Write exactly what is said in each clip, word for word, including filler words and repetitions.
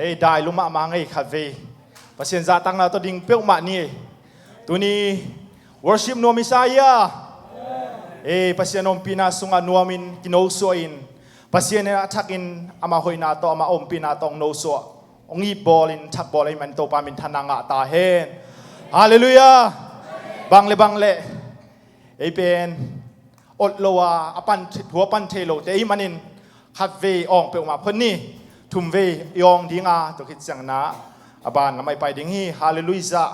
Ei, dai lum mahmah ngei khatvei. Pasian zahtakna tawh ding peuhmah ni. Tuni worship nuam i sa hia? Ei, Pasian ompihna sungah nuamin kinosuah in, Pasian in a thakin ama hoihna tawh, ama ompihna tawh hong nosuah, hong ipbawl in thakbawl ahih manin Topa minthanna ngah ta hen. Halleluiah. Bang le bang le ei pen ot lo a, a pan thu a pan thei lote ahih manin khatvei awng peuhmah phot ni. Thumvei i awng ding a, tua khit ciangin a ban lamah i pai ding hi. Halleluiah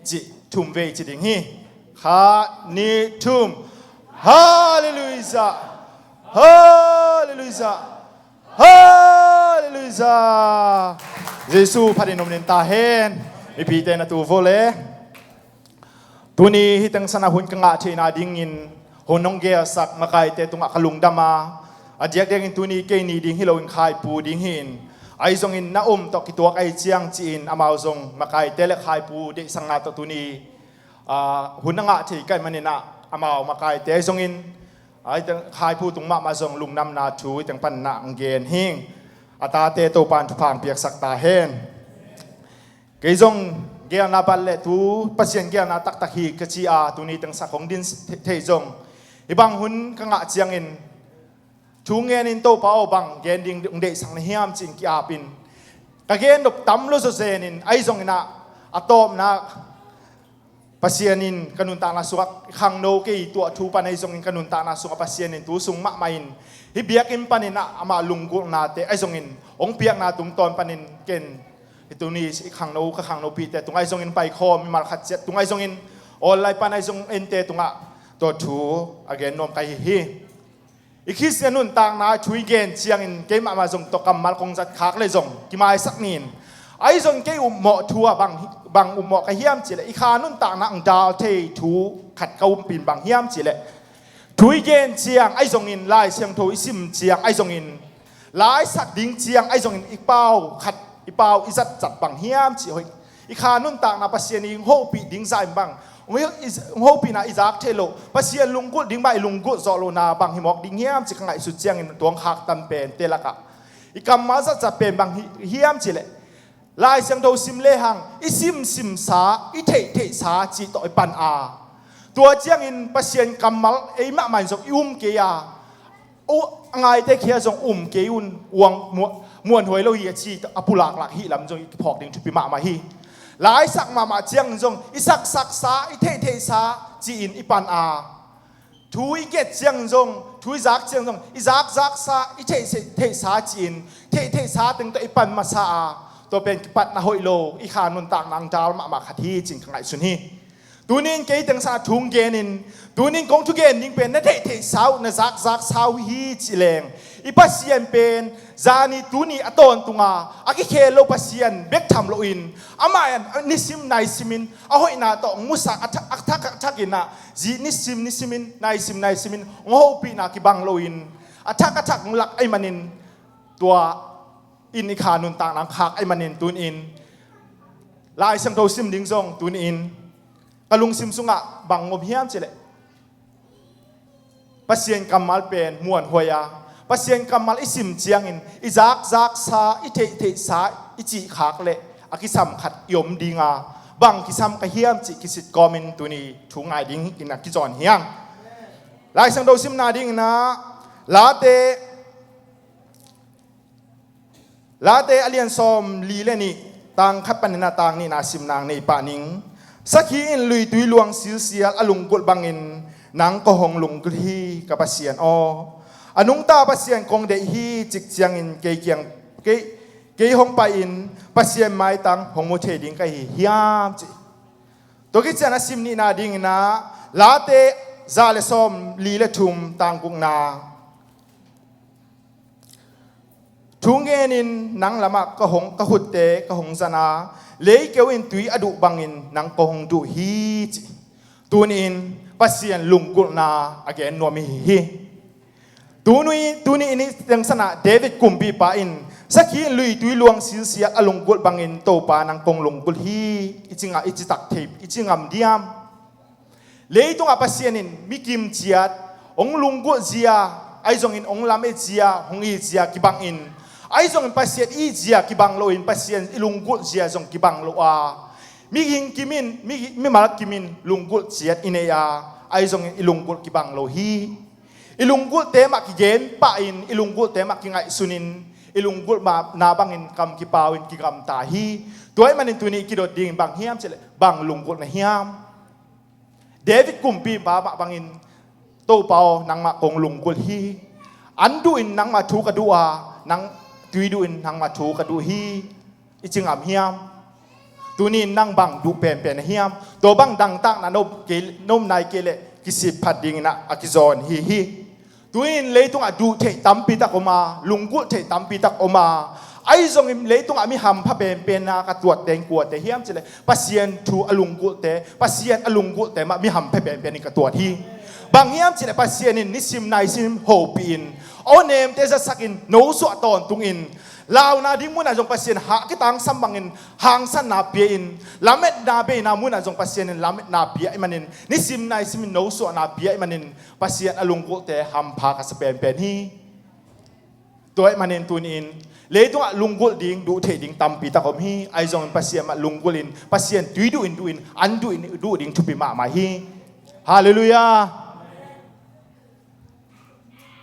cih thumvei ci ding hi. Khat, nih, thum. Halleluiah. Halleluiah. Halleluiah. Jesu phat in om ning ta hen. Mipite na tu vo le. Tuni hih teng sanah hun ka ngah theihna dingin hun hong gelsak makaite tungah ka lungdam a, a diakdiakin tuni kei ni ding hi loin khaipu ding hi-in, ahi zongin na um tawh kituak ahi ciang ci-in amau zong makaite le khaipu deihsakna tawh tuni, ah, hun a ngah thei ka hih manin ah amau makaite ahi zongin, ahi teng khaipu tung mahmah zong lungdamna thu hih teng panin ah hong gen hing. A tate Topa in thupha hong piaksak ta hen. Kei zong gelna bat le tu Pasian gelna taktak hi ka ci a, tuni teng sak hong din thei, thei zong, hih bang hun ka ngah ciangin thu ngenin Topa aw, bang gen ding hong deihsak na hiam ci-in ki-ap in, ka gen nop tam lo zawzen in, ahi zongin ah a tawpna Pasian in ka nuntakna sungah khangno, kei tuah thu pan ahi zongin ka nuntakna sungah Pasian in tu sung mahmah in hih biakinn panin ah ama lunggulhnate ahi zongin hong piakna tungtawn panin ken hih tuni i khangno, ka khangnopihte tungah ahi zongin paikhawm, mimal khat ciat tungah ahi zongin online pan ahi zong ente tungah tua thu a gen nuam ka hi hi. I Khristian nuntakna thu i gen ciangin keimah mah zong tua kammal kong zat khak le zong kimaisak ning. Ahi zongin kei upmawh thu ah bang, bang upmawh ka hiam cih leh, i kha nuntakna hong dal thei thu khat ka umpih in bang hiam cih leh, thu i gen ciang ahi zongin, Lai Siangtho i sim ciang ahi zongin, la i sak ding ciang ahi zongin i pau khat, i pau i zat zat bang hiam cih hoih, i kha nuntakna Pasian in hong hopih ding zah in bang, hong hopihna i zak theih loh, Pasian lunggulh ding bang i lunggulh zawh lohna bang hi mawk ding hiam cih ka ngaihsut ciangin tua hong khaktan pente lakah i kammal zat zat pen bang hi, hiam cih leh, Lai Siangtho sim lehang i simsimsa, i theihtheihsa cih tawh i pan a, tua ciangin Pasian kammal ei mahmah in zong i um kei a, a ngaite khia zong um kei un, uang muanhuai lo hi a ci a pulaklak hih lam zong i kiphawk ding thupi mahmah hi. La i sak mahmah ciang zong i saksaksa, i theihtheihsa ci-in i pan a, thu i nget ciang zong, thu i zak ciang zong i zakzaksa, i theihtheihsa ci-in theihtheihsa teng tawh i pan masa a, tua pen kipatna hoih lo, i kha nuntakna hong dal mahmah khat hi ci-in ka ngaihsun hi. Tunin kei teng sanah thu hong genin, tunin kong thugen ding pen na theihtheihsa uh, na zakzaksa uh hi ci leng, i Pasian pen zani tuni a tawntunga a kikhel lo Pasian bek tham loin, amah in nisim naisimin a hoihna tawh hong musak, a thak a thak a thakin ah zi nisim nisimin, naisim naisimin hong hopihna kibang loin, a thak a thak hong lak ahih manin tua in i kha nuntakna hong khak ahih manin tunin Lai Siangtho sim ding zong tunin ka lungsim sungah bang om hiam cih leh, Pasian kammal pen muanhuai a, Pasian kammal i sim ciangin i zakzaksa, i theihtheihsa i cih khak leh a kisam khat i om ding a, bang kisam ka hiam cih kisit kawmin tuni thu ngai dingin a kizawn hi hang. Lai Siangtho simna dingin ah Late Late a lian sawm li le nih, tang khat panin a tang nihna sim nang nei pah ning. Sakhi in luitui luang silsial a lunggulh bangin nang kong hong lunggulh hi, ka Pasian aw. A nungta Pasian kong deih hi cik ciangin kei kiang, kei, kei hong pai-in Pasian maitang hong mu thei ding ka hi hiam cih. Tua khit ciang a sim nihna dingin ah Late za le sawm li le thum, tang gukna. Thu ngenin nang lamah ka hong, ka khutte ka hong zan a, leikeu in tui a duh bangin nang kong hong duh hi, ci. Tuni-in Pasian lunggulhna a gen nuam i hi hi. Tuni, tuni-in i tengsanah David kumpipa in, sakhi in luitui luang silsial a lunggulh bangin Topa nang kong lunggulh hi, i ci ngam, i ci tak thei, i ci ngam diam? Leitungah Pasian in mi kim ciat hong lunggulh zia, ahi zongin hong lam-et zia, hong it zia kibangin, Ahi zongin Pasian i zia kibang loin Pasian i lunggulh zia zong kibang lo a, mihing kimin, mi, mimal kimin lunggulh ciat i nei a, ahi zongin i lunggulh kibang lo hi. I lunggulhte mah kigen pahin, i lunggulhte mah kingaihsunin, i lunggulh mah na bangin kam kipau in kigamta hi. Tua ahih manin tuni i kidot ding bang hiam cihleh, bang lunggulh na hiam? David kumpipa mah bangin, Topa aw, nangmah kong lunggulh hi. An duhin nangmah thu ka duh a, nang tui duhin nangmah thu ka duh hi, i ci ngam hiam? Tuni in nang bang duh penpen a hiam? Tua bang dangtakna na om kei, na om nai kei leh kisip phat dingin ah a kizawn hi hi. Tuni in leitungah duh theih tampi tak om a, lunggulh theih tampi tak om a, ahi zongin leitungah mi hampha penpen a ka tuat teng kuate hiam cihleh, Pasian thu a lunggulhte, Pasian a lunggulhte mah mi hampha penpen in ka tuat hi. Bang hiam cihleh Pasian in nisim naisim hopihin, aw nemte zasakin, nosuah tawntungin, launa ding munah zong Pasian hah kitangsam bangin hangsanna pia-in, lametna beina munah zong Pasian in lametna pia ahih manin, nisim naisim in nosuahna pia ahih manin, Pasian a lunggulhte hampha ka sa penpen hi. Tua ahih manin tuni in leitungah lunggulh ding, duh theih ding tampi tak om hi. Ahi zongin Pasian mah lunggulhin, Pasian tui duhin duhin, an duhin duh ding thupi mahmah hi. Halleluiah.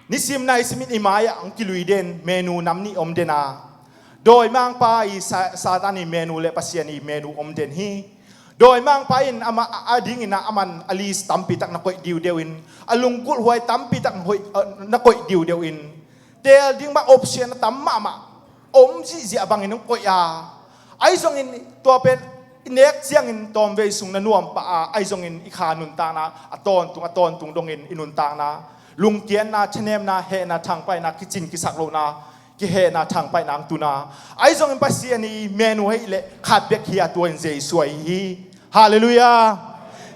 Nisim naisim in i mai-ah hong kilui den menu nam nih om den a, dawimangpa i Sa-, Satan i menu le Pasian i menu om den hi. Dawimangpa in amah a, a dingin ah aman a list tampi tak na koih diudeu in, a lunggulhhuai tampi tak na hoih, a, na koih diudeu in, teel ding mah option a tam mahmah om zihziah bangin hong koih a, ahi zongin tua pen i nek ciangin tawmvei sung na nuam pah a, ahi zongin i kha nuntakna a tawntung a tawntung dongin i nuntakna lungkiatna, thanemna, hehna, thangpaihna, kicin kisak lohna, kihehna, thangpaihna hong tun a, ahi zongin Pasian i menu ahih leh khat bek hi a, tua in Jesu ahi hi. Halleluiah.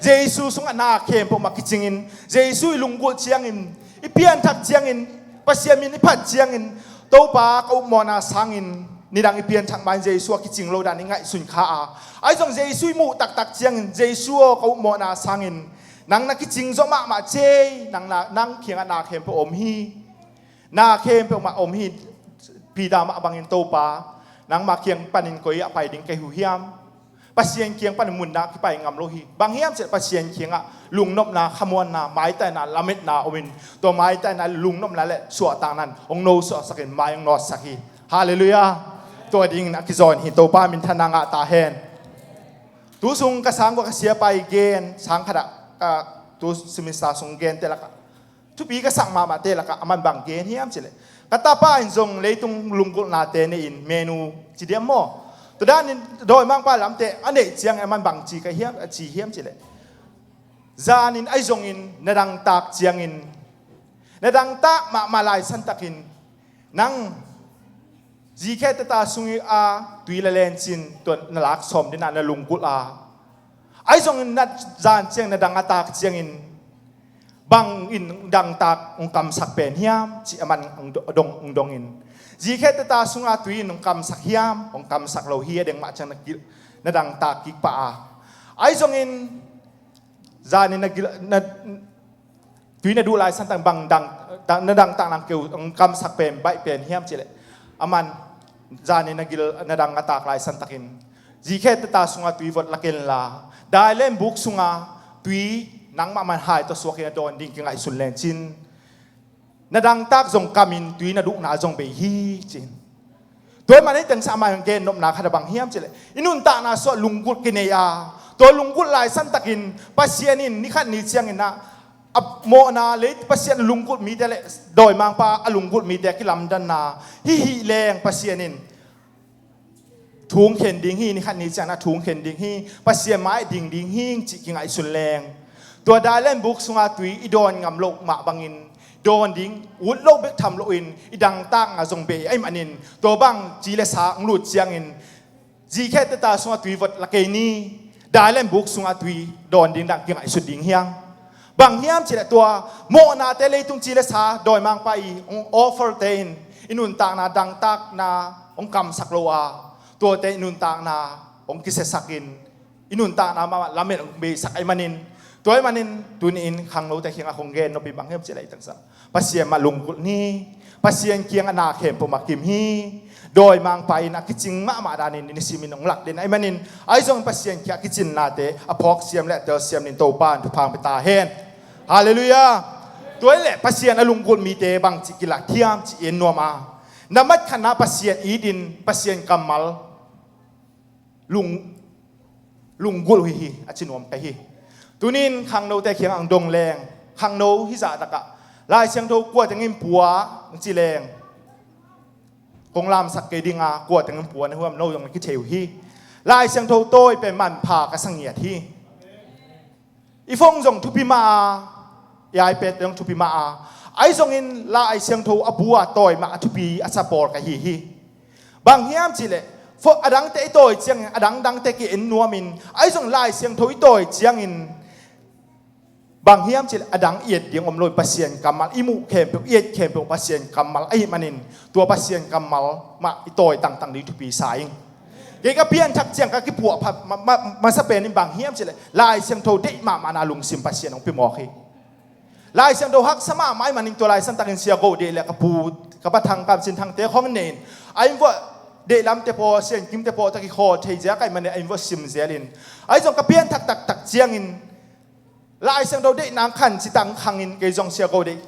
Jesu sungah na khempeuh mah kicingin, Jesu i lunggulh ciangin, i pianthak ciangin, Pasian min i phat ciangin, Topa ka upmawhna sangin nidang i pianthak ma-in Jesu a kicing lo dan i ngaihsun kha a, ahi zong Jesu i muh taktak ciangin, Jesu aw, ka upmawhna sangin nang na kicing zawh mahmah cei, nang na, nang kiangah na khempeuh om hi. Na khempeuh mah om hi. Peter mah bangin, Topa, nangmah kiang panin koi ah pai ding ka hi uh hiam? Pasian kiang panin munna kipai ngam lo hi. Bang hiam cihleh Pasian kiangah lungnopna, khamuanna, maitaina, lametna omin, tua maitaina, lungnopna le suahtakna in hong nosuahsakin mai hong nawtsak hi. Halleluiah. Tua dingin a kizawn hi. Topa minthanna ngah ta hen. Tu sung ka sang gua ka siapa i gen, sang khat ah, ah, tu semester sung gente lakah thupi ka sak mahmahte lakah aman bang gen hiam cihleh, ka tapa in zong leitung lunggulhnate nei-in, menu ci diam maw? Tua danin dawimangpa lamte a neih ciangin aman bang ci ka hiam, a ci hiam cihleh, zanin ahi zongin na dangtak ciangin, na dangtak mahmah laisantakin, nang zikhe teta sung a tui la lencin, tua na lak sawm dena na lunggulh a, ahi zongin na zan ciang na dang a tak ciangin, bang in dangtak hong kamsak pen hiam cih aman hong do-, dong, hong dongin, zikhe teta sung a tui in hong kamsak hiam? Hong kamsak lo hi. A deng mah ciang na gil-, na dangtak kik pah a, ahi zongin zanin na gil-, na, tui na duh laisantak bang dang, dang, na dangtak nang keu hong kamsak pen, baih pen hiam cihleh, aman zanin na gil, na dang a tak laisantakin, zikhe teta sung a tui vot la ken la, dailen buk sung a tui nangmah man hai tawh suakin a dawn ding kingaihsun lencin, na dangtak zong kamin tui na duhna zong bei hi, ci-in. Tua ahih manin teng sa amah in gen nopna khat a bang hiam cihleh, i nuntakna sungah lunggulh kinei a, tua lunggulh laisantakin Pasian in ni khat ni ciangin ah a mawhna, lei Pasian lunggulh mite le dawimangpa a lunggulh mite a kilamdanna, hih hih leng Pasian in thu hong khen ding hi, ni khat ni ciangin ah thu hong khen ding hi, Pasian mai ding ding hi cih kingaihsun leng, tua dailen buk sung a tui i dawn ngam loh mah bangin, dawn ding ut lo bek tham loin i dangtakna zong bei ahih manin, tua bang ci le sa hong lut ciangin, zikhe teta sung a tui vot la kei ni, dailen buk sung a tui dawn ding dang kingaihsut ding hiam? Bang hiam cihleh, tua mawhnate, leitung ci le sa, dawimangpa i hong offer te in i nuntakna dangtakna hong kamsak lo a, tuate i nuntakna hong kisiasakin, i nuntakna mahmah lamet hong beisak ahih manin, tua ahih manin tuni-in khangnote kiangah kong gen nop pen bang hiam cihleh, i teng sa, Pasian mah lunggulh ni. Pasian kiang a na khempeuh mah kim hi. Dawimangpa in a kicing mahmah danin i nisim in hong lak den ahih manin, ahi zongin Pasian kiang a kicinnate a phawk siam le a tel siam dingin Topa in thupha hong pia ta hen. Halleluiah. Tua hileh Pasian a lunggulh mite bangci kilak hiam cih en nuam a, na mat khatna Pasian itin Pasian kammal lung, lunggulh uh hi hi a ci nuam ka hi. Tunin khangnote kiangah hong dong leng, khangno hizah takah Lai Siangtho kua teng in pua hong ci leng, kong lamsak kei ding a, kua teng in pua na hiam, no zong na kithei uh hi. Lai Siangtho tawi pen manpha ka sa ngiat hi. I phone zong thupi mah a, i iPad zong thupi mah a, ahi zongin Lai Siangtho a bu a tawi mah a thupi a sa pawl ka hi hi. Bang hiam cihleh, pho-, a dangte i tawi ciangin, a dangdangte ki-en nuamin, ahi zong Lai Siangtho i tawi ciangin, bang hiam cihleh, a dang i et ding om lo in Pasian kammal, i muh khempeuh, i et khempeuh Pasian kammal ahih manin, tua Pasian kammal mah i tawi tangtang ding thupi sa ing. Kei ka pianthak ciang ka kipuah pha-, ma, ma, masa pen in bang hiam cihleh, Lai Siangtho deih mahmahna lungsim Pasian hong pia mawk hi. Lai Siangtho haksa mahmah ahih manin tua Lai Santakin Sia Go Deih le ka pu, ka pa Thang Kam Sin Thangte khong nei in, a inn vuah deihlamte paw, Sian Kimte paw tawh kikhawl thei ziak ahih manin a inn vuah sim zel in, ahi zong ka pianthak taktak ciangin Lai Siangtho deih nang khan ci tang khangin kei zong Sia Go Deih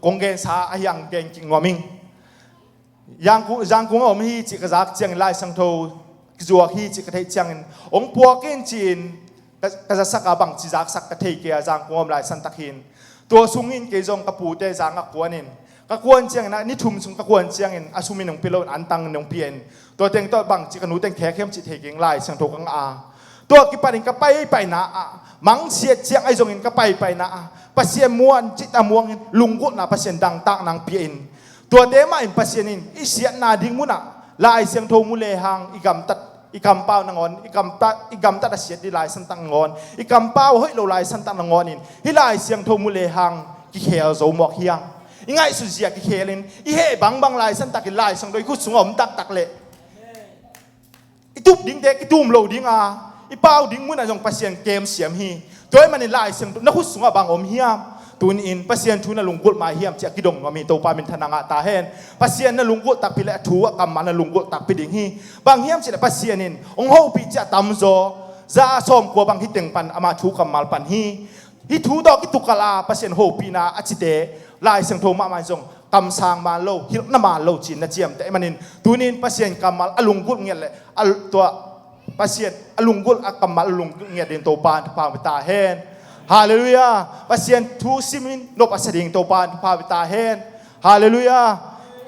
kong gensa ahi hang gen kik nuam ing. Zangkung, Zangkung a om hi cih ka zak ciangin Lai Siangtho kizuak hi cih ka theih ciangin hong puak in ci-in ka, ka zasak a, bangci zaksak ka thei kei a, Zangkung a om Lai Santak hi in. Tua sungin kei zong ka pute zang a kuan in, ka kuan ciangin ah, ni thum sung ka kuan ciangin a sum in hong pia lo in, antang in hong pia in, tua teng tawh bangci ka nu teng khek hiam cih thei keng, Lai Siangtho ka ngah a. Tua kipanin ka paipaina ah, mangsiat ciang ahi zongin ka paipaina ah, Pasian muan cih a muangin, lunggulhna Pasian dangtak nang pia in. Tuate mah in Pasian in i siatna ding munah Lai Siangtho mu lehang i gamtat, i kampau nangawn, i gamtat, i gamtat a siat ding Lai Santak nangawn, i kampau a hoih lo Lai Santak nangawn in, hih Lai Siangtho mu lehang kikhel zo mawk hiang. I ngaihsut zia kikhel in, i heh bangbang Lai Santak in Lai Siangtho i khut sungah om taktak leh i tup dingte kitum lo ding a, i pau ding munah zong Pasian kem siam hi. Tua ahih manin Lai Siangtho na khut sungah bang om hiam? Tuni-in Pasian thu na lunggulh mai hiam cih a kidong nuam hi. Topa minthanna ngah ta hen. Pasian na lunggulh takpi le a thu a kammal na lunggulh takpi ding hi. Bang hiam cihleh Pasian in hong hopih cih a tamzaw, za a sawmkua bang hi teng pan ama thu kammal pan hi. Hih thu tawh kitukal a Pasian hopihna a cite Lai Siangtho mahmah in zong kamsang man lo, hilhna man lo ci-in na ciamteh ahih manin, tuni-in Pasian kammal a lunggulh ngiat le a, tua Pasian a lunggulh a kammal a lunggulh ngiat ding Topa in thupha hong pia ta hen. Halleluiah. Pasian thu simin nop a sa ding Topa in thupha hong pia ta hen. Halleluiah.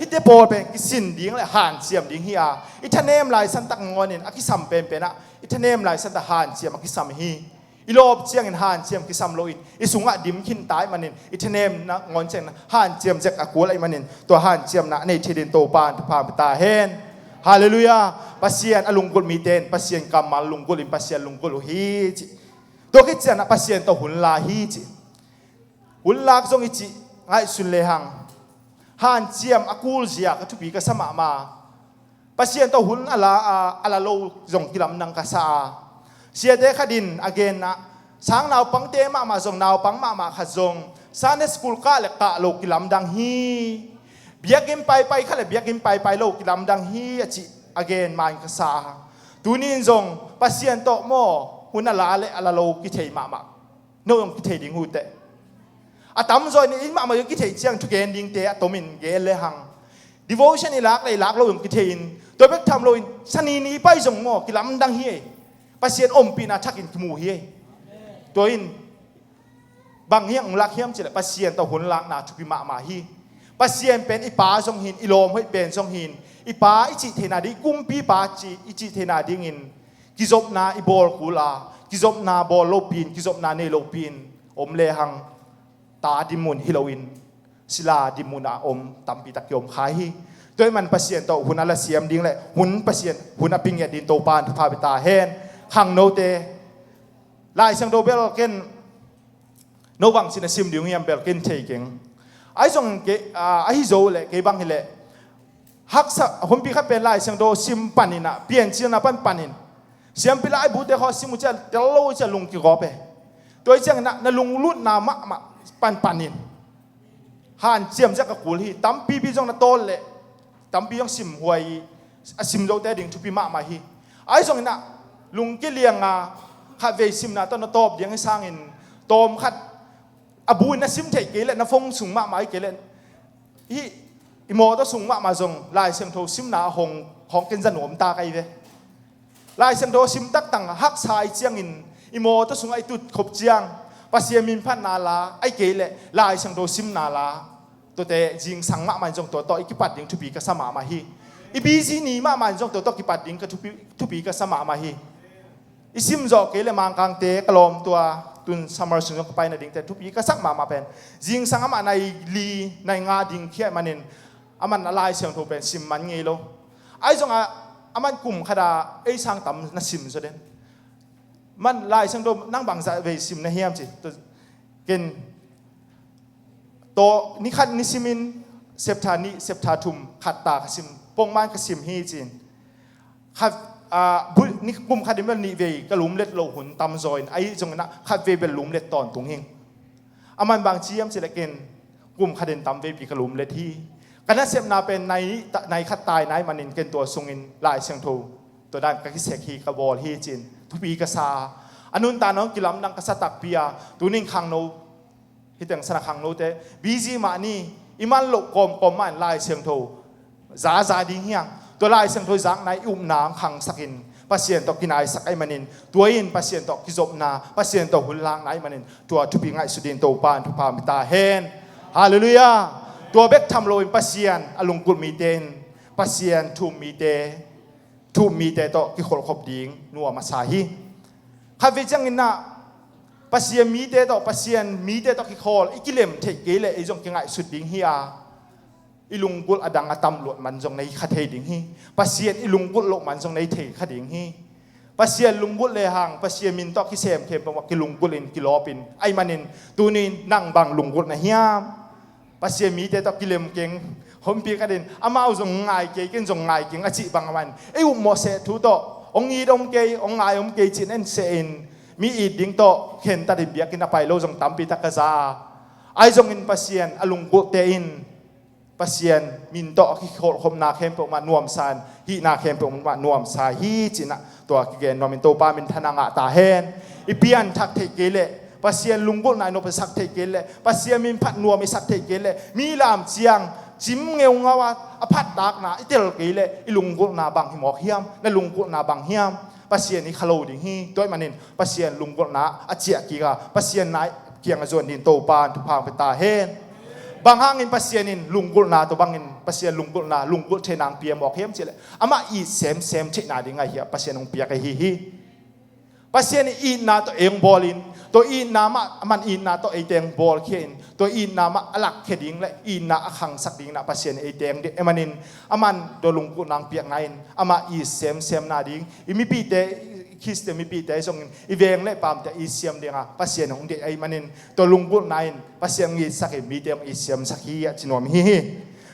Hihte pawl pen kisin ding le hanciam ding hi a, i thanem Lai Santak nangawn in a kisam penpen ah, i thanem Lai Santak hanciam a kisam hi. I lawp ciangin hanciam kisam loin i sungah dim khin ta ahih manin, i thanem nangawn ciangin hanciam zek a kul ahih manin, tua hanciamna a nei thei ding Topa in thupha hong pia ta hen. Halleluiah. Pasian a lunggulh mite in Pasian kammal lunggulh in Pasian lunggulh uh hi ci. Tua khit ciangin ah Pasian tawh hun la hi ci. Hun lak zong i cih ngaihsun lehang, hanciam a kul zia ka thupi ka sa mahmah. Pasian tawh hun a la a, a la lo zong kilamdang ka sa a. Siate khat in a genna, sang naupangte mahmah zong, naupang mahmah khat zong Sunday school kah le kah lo kilamdang hi. Biakinn paipai khat le biakinn paipai lo kilamdang hi a cih a gen man ka sa a. Tuni-in zong Pasian tawh maw, hun a la le a la lo kithei mahmah. No zong kithei ding uh teh. A tamzaw in inn mahmah zong kithei ciang thugen dingte a tomin gen lehang, devotion i lak le i lak lo zong kithei in, tua bek tham loin Sani ni pai zong maw kilamdang hi ei. Pasian ompihna thakin kimu hi ei. Tua in bang hiang hong lak hiam cihleh Pasian tawh hun lakna thupi mahmah hi. Pasian pen i Pa zong hin, i lawm hoih pen zong hin, i Pa i cih theihna ding, i kumpipa cih i cih theihna dingin kizopna i bawl kul a, kizopna bawl lopi-in, kizopna nei lopi-in om lehang, ta dinmun hi loin sila dinmun a om tampi tak kiom kha hi. Tua ahih man Pasian tawh hun a la siam ding le hun Pasian, hun a pia ngiat ding Topa in thupha pia ta hen. Khangnote, Lai Siangtho bel ken no bang cih na sim ding hiam bel ken thei keng. Ahi zong kei, a, ahi zo leh kei bang hileh haksa, humpi khat pen Lai Siangtho sim panin ah, Piancilna pan panin, siampi laibute khawng sim uh ciang tel lo uh ciang lung kigawp e. Tua hi ciangin ah na lunglutna mahmah pan panin, hanciam ziak a kul hi. Tampipi zong na tawl leh tampi zong simhuai a sim zote ding thupi mahmah hi. Ahi zongin ah lungkia lianga khatvei simna tawh na tawp ding hi sangin, tawm khat a buin na sim theih kei leh, na phone sung mahmah hi kei leh, hih i mawtaw sung mahmah zong Lai Siangtho simna a hong, hong ken za nuam ta ka hi ve. Lai Siangtho sim taktang haksa i ciangin i mawtaw sungah i tut khop ciang Pasian min phatna la, ahih kei leh Lai Siangtho simna la, tuate zingsang mahmah in zong tua tawh i kipat ding thupi ka sa mahmah hi. I busy ni mahmah in zong tua tawh kipat ding ka thupi, thupi ka sa mahmah hi. I sim zawh kei leh Mangkangte ka lawm tua, tun summer sung zong ka pai nadingte thupi ka sak mahmah pen, zingsang amah nai li nai nga ding khia ahih manin, aman a Lai Siangtho pen sim man ngei lo. Ahi zongah aman kum khat a ei sang tam na sim zaw den. Man Lai Siangtho nang bangzah vei sim na hiam ci. Tua ken tawh ni khat ni simin septha nih, septha thum khat ta ka sim, pongman ka sim hi ci-in. Khat, ah, bu-, ni kum khat in bel nih vei ka lumlet loh hun tamzaw in, ahi zongin ah khatvei bel lumlet tawntung hi. Aman bang ci hiam ci leh ken kum khat in tam veipi ka lumlet hi. Ka nasepna pen nai, nai khat tai na hih manin ken tua sungin Lai Siangtho tua dan ka kisek hi, ka bawl hi ci-in thupi ka sa. A nuntakna hong kilamdang ka sa takpi a, tunin khangno, hih teng sana khangnote busy mah ni, i man loh kawmkawm mah in Lai Siangtho za za ding hi hang. Tua Lai Siangtho zakna i upna hong khangsakin Pasian tawh kinaisak ahih manin, tua in Pasian tawh kizopna, Pasian tawh hun lakna ahih manin, tua thupi ngaihsut dingin Topa in thupha hong pia ta hen. Halleluiah. Tua bek tham loin Pasian a lunggulh mite in Pasian thu-um mite, thu-um mite tawh kikholhkhop ding nuam a sa hi. Khatvei ciangin ah Pasian mite tawh, Pasian mite tawh kikhawl i kilem theih kei leh ei zong kingaihsut ding hi a, i lunggulh a dang a tam luat man zong na hi kha thei ding hi. Pasian i lunggulh loh man zong na hi thei kha ding hi. Pasian lunggulh lehang Pasian min tawh kisem khempeuh ah kilunggulh in, kilawp in, ahih manin tunin nang bang lunggulh na hiam? Pasian mite tawh kilem keng, hong piak a din, amau zong ngai kei, ken zong ngai keng a cih bang a man, ei upmawh seh thu tawh hong it om kei, hong ngai om kei ci-in en seh in, mi it ding tawh khentat in biakinn a pai lo zong tampi tak ka za a. Ahi zongin Pasian a lunggulhte in Pasian min tawh a kikholhkhopna khempeuh mah nuamsa in, hihna khempeuh mah nuamsa hi ci-in ah tua kigen nuamin Topa minthanna ngah ta hen. I pianthak theih kei leh, Pasian lunggulhna i nopsak theih kei leh, Pasian min phat nuam i sak theih kei leh, mi lam ciang cim ngeungau a, a phattakna i tel kei leh i lunggulhna bang hi mawk hiam? Na lunggulhna bang hiam? Pasian i kha lo ding hi. Tua ahih manin Pasian lunggulhna a ciah kik a, Pasian na kiangah zuan dingin Topa in thupha hong pia ta hen. Bang hangin Pasian in lunggulhna tawh bangin, Pasian lunggulhna, lunggulh theihna hong pia mawk hiam ci leh, amah it semsem theihna ding ahi a Pasian hong piak ahi hi. Pasian in itna tawh ei hong bawlin, tua itna mah, aman itna tawh eite hong bawlkhia in, tua itna mah a lakkhia ding leh itna a khangsak dingin ah Pasian in eite hong deih ahih manin, aman tua lunggulhna hong piakna in amah it semsemna ding, i mipite, Khristian mipite zongin i veng le pamte it siam dinga Pasian hong deih ahih manin, tua lunggulhna in Pasian hong itsak hi, mite hong it siamsak hi a ci nuam hi hi.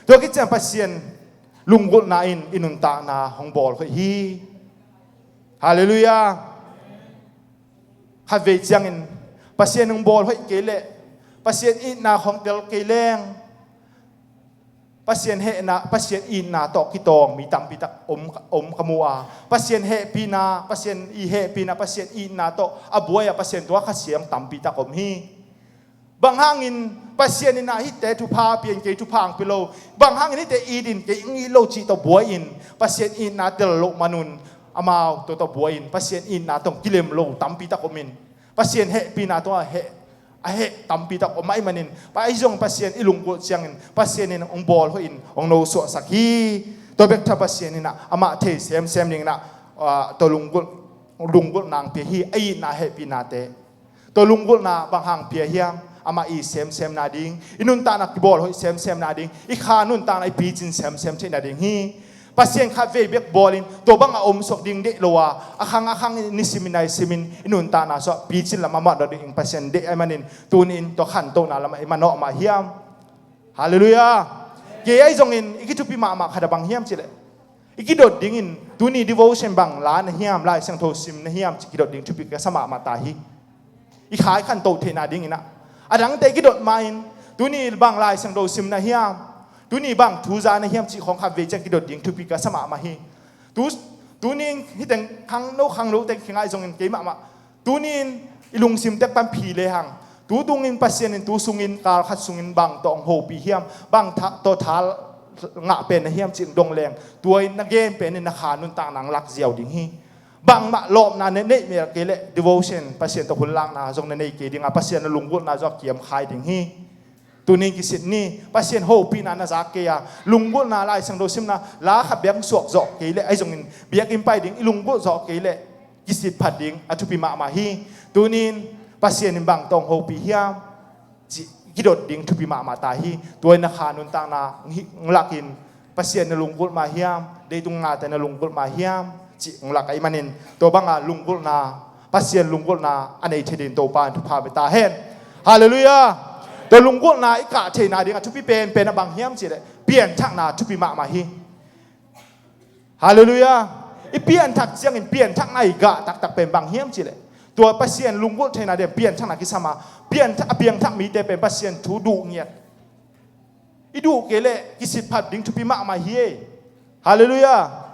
Tua khit ciang Pasian lunggulhna in i nuntakna hong bawl hoih hi. Halleluiah. Khatvei ciangin Pasian hong bawl hoih kei leh, Pasian itna hong tel kei leng, Pasian hehna, Pasian itna tawh kitawng mi tampi tak om, om ka mu a. Pasian hehpihna, Pasian i hehpihna, Pasian itna tawh a buai a Pasian tua khasia tampi tak om hi. Bang hangin Pasian in ah hihte thupha pia in, kei thupha hong pia lo, bang hangin hihte it in, kei hong it lo cih tawh buai in, Pasian itna tel loh manun amau tua tawh buai in, Pasian itna tawh kilem lo tampi tak om in, Pasian hehpihna tawh a heh, a heh tampi tak om ahih manin, ahi zong Pasian i lunggulh ciangin Pasian in hong bawl hoih in hong nosuahsak hi. Tua bek tham Pasian in ah amah thei semsem dingin ah, ah, tua lunggulh, lunggulhna hong pia hi, a itna hehpihnate. Tua lunggulhna bang hang pia hiam? Amah it semsemna ding, i nuntakna kibawl hoih semsemna ding, i kha nuntakna i picin semsem theihna ding hi. Pasian khatvei bek bawlin tua bang a om suak ding deih lo a, a khang a khang, nisimin naisimin i nuntakna suah picin lam a manawh ding Pasian deih ahih manin, tuni-in tua khantohna lamah i manawh mah hiam? Halleluiah. Kei ahi zongin i kithupi mahmah khat a bang hiam cih leh, i kidot dingin tuni devotion bang la na hiam, Lai Siangtho sim na hiam cih kidot ding thupi ka sa mahmah ta hi. I kha i khanto theihna dingin ah, a dangte i kidot ma-in Tuni bang Lai Siangtho simna hiam, tuni bang thu zana hiam cih khawng khat vei ciang kidot ding thupi ka sa mahmah hi. Tu, tuni hih teng khangno khangno teng kingai zongin kei mahmah. Tuni in i lungsim tek pan phi lehang, tu tungin Pasian in tu sungin kal khat sungin bang tawh hong hopih hiam, bang tawh tha ngah pen na hiam cih dong leng, tua in na gen pen in na kha nuntakna hong lak ziau ding hi. Bangmah lawpna na neih mel kei leh devotion, Pasian tawh hun lakna zong na nei kei ding a, Pasian na lunggulhna zong a kiam khai ding hi. Tuni kisit ni, Pasian hopihna na zak kei a, lunggulhna Lai Siangtho simna la khat biak suak zawh kei leh, ahi zongin biakinn pai ding i lunggulh zawh kei leh kisit phat ding a thupi mahmah hi. Tuni in Pasian in bang tawh hong hopih hiam cih kidot ding thupi mahmah ta hi. Tua in na kha nuntakna hong lakin Pasian na lunggulh mah hiam, leitung ngate na lunggulh mah hiam cih hong lak ahih manin, tua banga lunggulhna, Pasian lunggulhna a nei thei ding Topa in thupha pia ta hen. Halleluiah. Tua lunggulhna i kah theihna ding a thupi penpen a bang hiam cih leh pianthakna thupi mahmah hi. Halleluiah. I pianthak ciangin pianthakna i gah taktak pen bang hiam cih leh, tua Pasian lunggulh theihna ding pianthakna kisam a, pianthak, a piangthak mite pen Pasian thu duh ngiat. I duh kei leh kisit phat ding thupi mahmah hi. Halleluiah.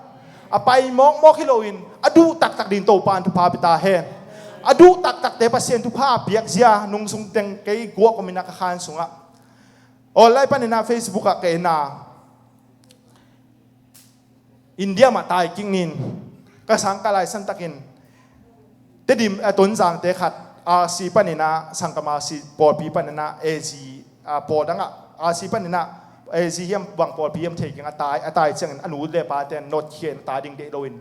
A pai mawkmawk hi loin a duh taktak ding Topa in thupha pia ta hen. A duh taktakte Pasian thupha piak zia nung sung teng kei guak om in a ka khan sungah, online panin a Facebook ah ka en a, India mah tai kik nin, ka sang ka laisan takin Tedim, a, Tonzangte khat R C panin a, sangkam R C pawlpi panin a, A G, a, pawl dangah R C panin a, A G hiam bang pawlpi hiam thei keng a tai, a tai ciangin a nu le pate in nawtkhia in a tai ding deih loin,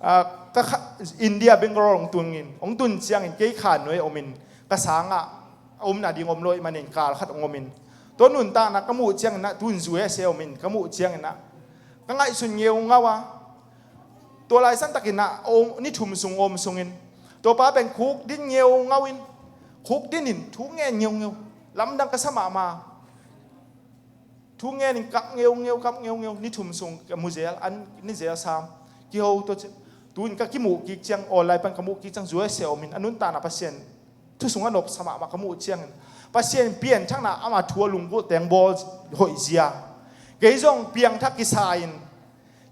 a, ka kha-, India Bangalore hong tungin, hong tun ciangin kei khan nuai omin ka sangah a omna ding om lo ahih manin kal khat hong omin, tua nuntakna ka muh ciangin ah, tun U S A omin ka muh ciangin ah ka ngaihsun ngeungau a, tua laisan takin ah om, ni thum sung om sungin tua pa pen khuk din ngeungau in, khuk din in thu ngen ngeungeu, lamdang ka sa mahmah. Thu ngen in kap ngeungeu, kap ngeungeu, ni thum sung ka mu zel, an ni zel sam. Kiho tua ci, tu in ka kimuh kik ciang, online pan ka muh kik ciang, U S A omin a nuntakna Pasian thu sungah nopsa mahmah ka muh ciangin, Pasian pianthakna ama thu a lunggulh teng bawl hoih zia. Kei zong piangthak kisa in,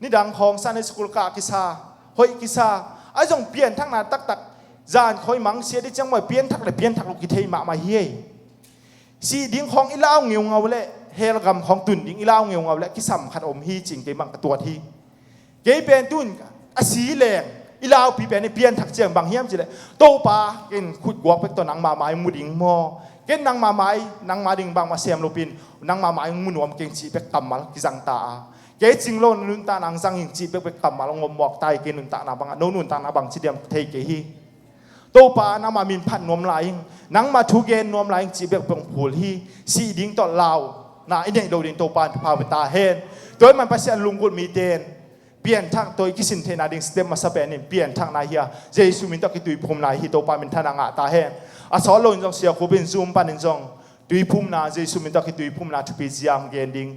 nidang khawng Sunday school kah kisa, hoih kisa, ahi zong pianthakna taktak, zan khawng i mangsia ding ciang maw, pianthak le pianthak lo kithei mahmah hi. Sih ding khawng i lau ngeungau le, hell gam khawng tun ding i lau ngeungau le, kisam khat om hi cih kei bang ka tuat hi. Kei pen tun a si leng, i laupi pen i pianthak ciang bang hiam cih leh, Topa, ken khutguak bek tawh nangma mai mu ding maw? Ken nangma mai, nangma ding bangmah sem lopin, nangma mai mu nuam keng cih bek kammal kizang ta a, kei cing lo nuntakna hong zang ing cih bekbek kammal hong om mawk ta hi. Kei nuntakna bangah, no nuntakna bang ci diam thei kei hi. Topa, nangma min phat nuam lai ing, nangma thu gen nuam lai ing cih bekbek hong phul hi. Sih ding tawh launa i neih lo ding Topa in thupha pia ta hen. Tua ahih man Pasian lunggulh mite in pianthak tawh i kisin theihna ding step masa pen in pianthakna hi a, Jesu min tawh kituiphumna hi. Topa minthanna ngah ta hen. A sawt loin zong sia khup in Zoom panin zong tuiphumna, Jesu min tawh kituiphumna thupi zia hong gen ding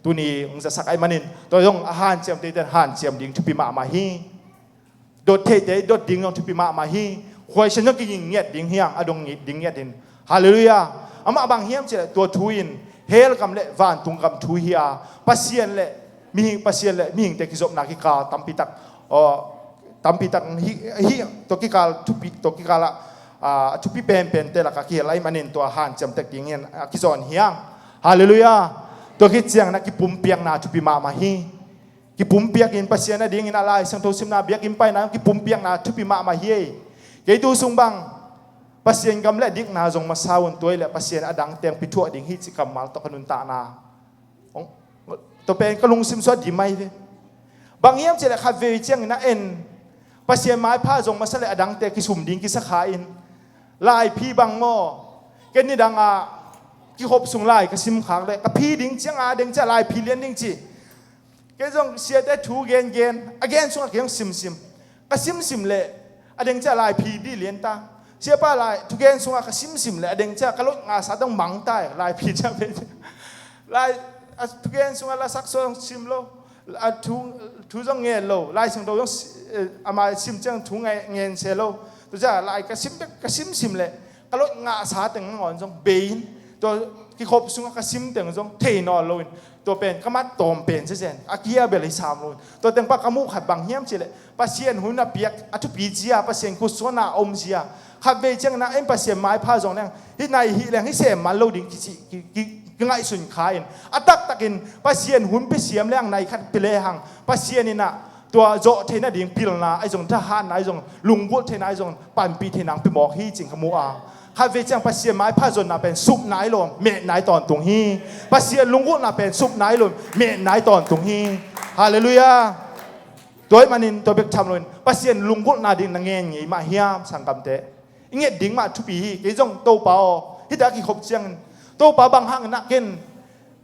tuni hong zasak ahih manin, tua zong a hanciamte in hanciam ding thupi mahmah hi. Dot theite dot ding zong thupi mahmah hi. Khuaisian zong kiging ngiat ding hi hang, a dong ding ngiat in. Halleluiah. Amah bang hiam cih leh tua thu in hell gam le vantung gam thu hi a, Pasian le mihing, Pasian le mihingte kizopna kikal tampi tak, aw, tampi tak hi, hi, tua kikal thupi, tua kikal ah, a, thupi penpente lakah kihel ahih manin tua hanciam tek ding hi hang, a kizawn hi hang. Halleluiah. Tua khit ciangin a kipumpiakna thupi mahmah hi. Kipumpiak in Pasian a dingin a Lai Siangtho simna, biakinn paina, kipumpiakna thupi mahmah hi. Kei tu sung bang Pasian gam le dikna zong masa un, tua hi leh Pasian a dang teng pithuah ding hi cih kammal tawh ka nuntakna, tua pen ka lungsim sung a dim ahi ve. Bang hiam cih leh khat vei ciangin a en, Pasian maipha zong masa leh a dangte kisum ding kisa kha in, laiphi bang maw, ken nidang a kihop sung lai ka sim khak leh ka phi ding ciang a deng ciah laiphi lian ding ci. Kei zong siate thu gengen, a gen sungah kei zong simsim. Ka simsim leh a deng ciah laiphi dih lian ta. Siapa lai thugen sungah ka simsim leh a deng ciah ka lot ngahsa dong mang ta e, laiphi ciah pe. Lai, a thugen sungah lasak sung sim lo, a thu, thu zong ngen lo, Lai Siangtho zong si-, eh, ama sim ciang thu nge-, ngen se lo. Tua ciah lai ka sim bek, ka simsim leh ka lot ngahsa teng nangawn zong bei in. Tua kikhop sungah ka sim teng zong thei nawn loin, tua pen ka mat tawm pen zezen, a kia bel hi sam loin, tua teng pan ka muh khat bang hiam cihleh Pasian hun a piak a thupi zia, Pasian khutsuahna a om zia. Khatvei ciangin ah en Pasian maipha zong leng hih nai hih leng hih sem man lo ding kici ki, ki, kingaihsun kha in, a taktakin Pasian hun pia siam leng nai khat pia lehang Pasian in ah tua zawh theih nading pilna ahi zong, thahatna ahi zong, lunggulh theihna ahi zong, panpih theihna hong pia mawk hi cih ka mu a. Khatvei ciang Pasian maipha zonna pen sup nai lo, meh nai tawntung hi. Pasian lunggulhna pen sup nai lo, meh nai tawntung hi. Halleluiah. Tua ahih manin tua bek tham loin Pasian lunggulhna ding na ngen ngei mah hiam, sanggamte? I nget ding mah thupi hi. Kei zong, Topa aw, hih tak a kikhop ciangin, Topa, bang hangin ah ken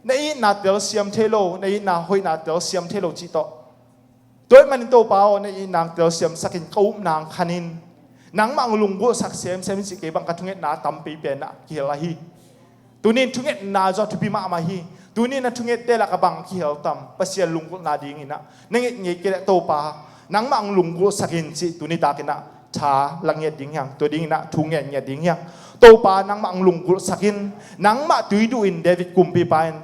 na itna telsiam thei lo, na itna hoihna telsiam thei lo cih tawh. Tua ahih manin Topa aw, na itna hong telsiamsakin ka upna hong khanin, nangmah hong lunggulhsak semsem in cih kei bang ka thungetna tampi pen ah kihel ahi. Tuni in thungetna zong a thupi mahmah hi. Tuni in na thungette lakah bang kihel tam? Pasian lunggulhna dingin ah na nget ngei kei leh, Topa, nangmah hong lunggulhsak in cih tuni takin ah tha la ngiat ding hi hang. Tua dingin ah thu ngen ngiat ding hi hang. Topa, nangmah hong lunggulhsak in. Nangmah tui duh in David kumpipa in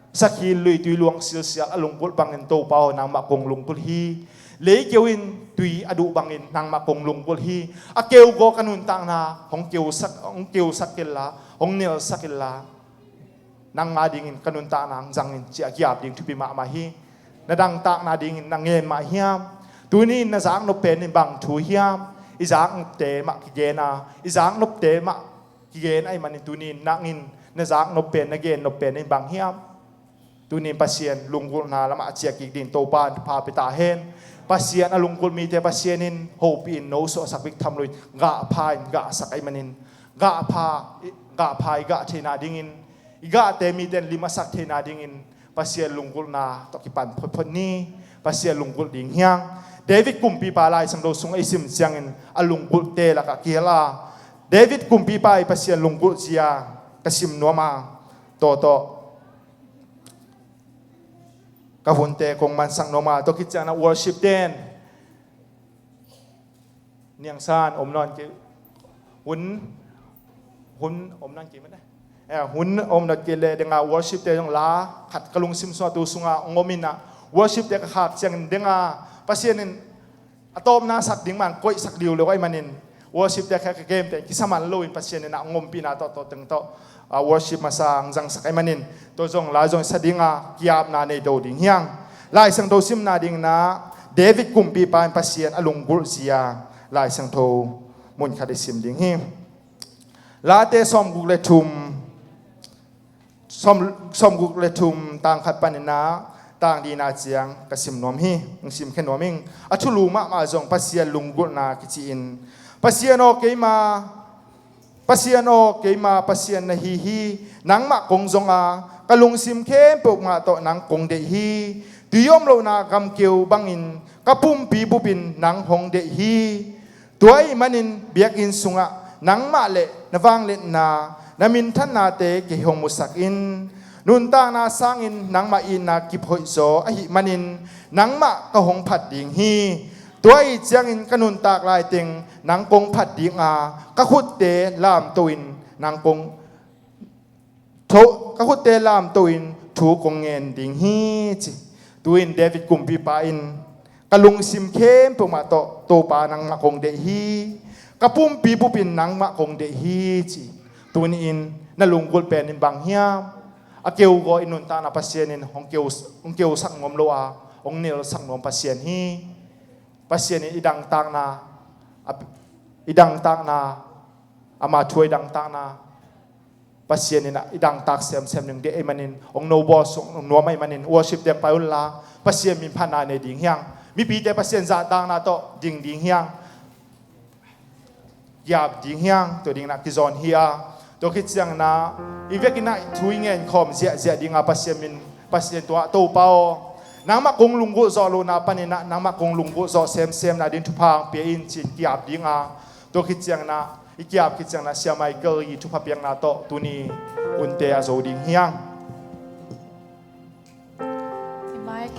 sakhi luitui luang silsial a lunggulh bangin, Topa aw, nangmah kong lunggulh hi. Leikeu in tui a duh bangin nangmah kong lunggulh hi. A keugaw ka nuntakna hong keusak, hong keusak kei inla, hong nelsak kei inla, nang a dingin ka nuntakna hong zang in, ci-a ki-ap ding thupi mahmah hi. Na dangtakna dingin na ngen mah hiam? Tuni in na zaknop pen in bang thu hiam? I zaknopte mah kigen a, i zaknopte mah kigen ahih manin tuni in nang in na zaknop pen, na gennop pen in bang hiam? Tuni in Pasian lunggulhna lamah a ciah kik ding Topa in thupha pia ta hen. Pasian a lunggulh mite Pasian in hopih in, nosuahsak bek tham loin gahpha in gahsak ahih manin, gahpha, gahpha i gah theihna dingin, i gahte mite in lim a sak theihna dingin Pasian lunggulhna tawh kipan photphot ni. Pasian lunggulh ding hi hang. David kumpipa Lai Siangtho sungah i sim ciangin a lunggulhte lakah kihel a, David kumpipa i Pasian lunggulh zia ka sim nuam a, tawtawh ka hunte kong mansak nuam a, tua khit ciangin ah worship ten niangsan om nawn kei, hun, hun om nawn kei mah ne. Eh, hun om nawn kei leh deng a, worship te zong la khat ka lungsim sungah tu sungah hong om in ah, worship te ka khak ciangin deng a, Pasian in a tawpna sak ding man koihsak liuliu ahih manin, worship te kha ka game te kisa man loin Pasian in a hong ompihna tawh, tawh teng tawh, ah, worship masa hong zangsak ahih manin, tua zong la zong sa ding a, ki-apna nei do ding hi hang. Lai Siangtho simna dingin ah David kumpipa in Pasian a lunggulh zia Lai Siangtho mun khat i sim ding hi. Late sawmguk le thum, sawm, sawmguk le thum, tang khat panin ah tang lina ciang ka sim nuam hi. Hong simkhia nuam ing. A thulu mahmah zong Pasian lunggulhna kici in, Pasian aw, keima, Pasian aw, keima Pasian na hi hi. Nangmah kong zong a, ka lungsim khempeuh mah tawh nang kong deih hi. Tui om lohna gamkeu bangin ka pumpi bupin nang hong deih hi. Tua ahih manin biakinn sungah nangmah le na vangliatna, na minthannate kei hong musak in. Nuntakna sangin nangmah itna kip hoihzaw ahih manin nangmah ka hong phat ding hi. Tua ahih ciangin ka nuntak laiteng nang kong phat ding a, ka khutte lamto in nang kong tho, ka khutte lamto in thu kong ngen ding hi, ci. Tu-in David kumpipa in, ka lungsim khempeuh mah tawh Topa nangmah kong deih hi. Ka pumpi bupin nangmah kong deih hi, ci. Tuni-in na lunggulh pen in bang hiam? A keugaw i nuntakna Pasian in hong keu, hong keusak nuam lo a, hong nelsak nuam Pasian hi. Pasian in i dangtakna, a, i dangtakna, ama thu a i dangtakna, Pasian in ah i dangtak semsem ding deih ahih manin, hong no bawl sung nuam ahih manin, worship teng pai unla, Pasian minphatna nei ding hi hang. Mipite Pasian zahtakna tawh ding ding hi hang. Kiap ding hi hang, tua dingin ah kizawn hi a. Tua khit ciangin ah i vekin ah thu i ngen khawm ziahziah ding a, Pasian min, Pasian tua Topa aw, nangmah kong lunggulh zawh lohna panin ah nangmah kong lunggulh zawh semsemna ding thupha hong pia in, ci-in kiap ding a. Tua khit ciangin ah, i kiap khit ciangin ah Sia Michael i thupha piakna tawh tuni hunte a zo ding hi hang. I mai,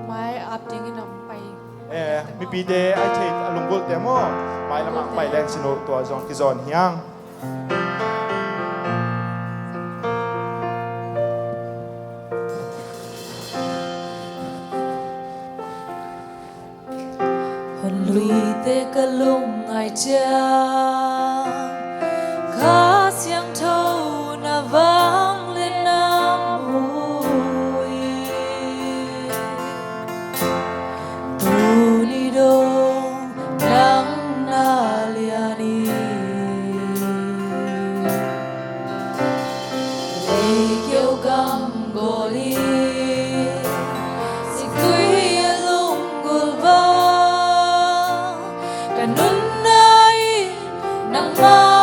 mai ap dingin hong pai. Eh, mipite a i theih a lunggulhte maw, mai lamah hong pai leng cin uh, tua zong kizawn hi hang. Luite ka lungngai ciang, Kha Siangtho na vanglian na mu hi. Tuni dong nang na lian hi. Leikeu gam gol hi, siktui a lunggulh bang, ka nunna in nangmah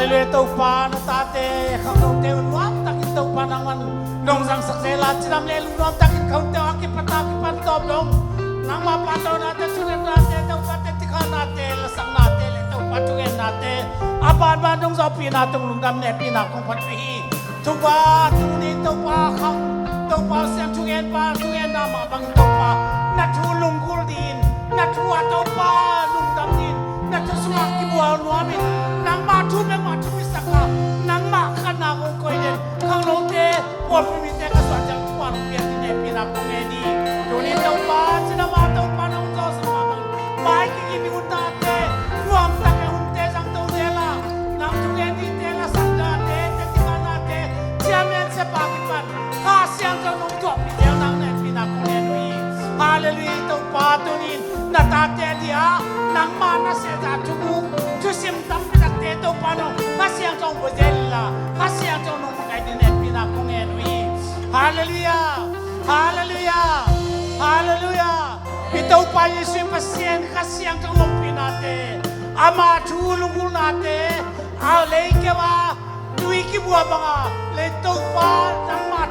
Halleluiah. Topa, na tate khangnote uh nuam takin Topa nangman nong zangsak zel a, cidam le lungnuam takin khangnote uh a kipat a kipan tawm dong nangma pahtawinate, thungetnate, Topa, tetikhahnate, lasaknate le Topa thungennate a banban dong zawhpihna tawh lungdam nehpihna kong phat uh hi. Topa, tuni Topa khang, Topa siang thungen pa, thungetna mah bangin Topa na thu lunggulh dingin, na thu a Topa lungdam dingin, na thu sungah kibual nuamin, nangma thu bek mah thupisak a, nangma khanna kong koih den khangnote, pawlpi mite ka suah ciang Topa nong piak ding nehpihna kong ngen hi. Tuni Topa, cidam a Topa nong zawhsak mah bangin mai kikim i unnate nuam takin hunte zangto zel a, nang thungen dingte, lasaknate, tetikhahnate, chairman siapa kipan Kha Siangtho nong thuahpih zel nang nehpihna kong ngen uh hi. Halleluiah. Topa, tunin na tate ading ah nangma na siahzah thuguk thusim tampi takte Topa nong Kha Siangtho hong pua zel inla, Kha Siangtho nong makaih ding nehpihna kong ngen uh hi. Halleluiah. Halleluiah. Halleluiah. I Topa Jesuh Pasian Kha Siangtho hong pihnate, ama thu lunggulhnate, a lei keu a tui kibuak banga lei Topa nangma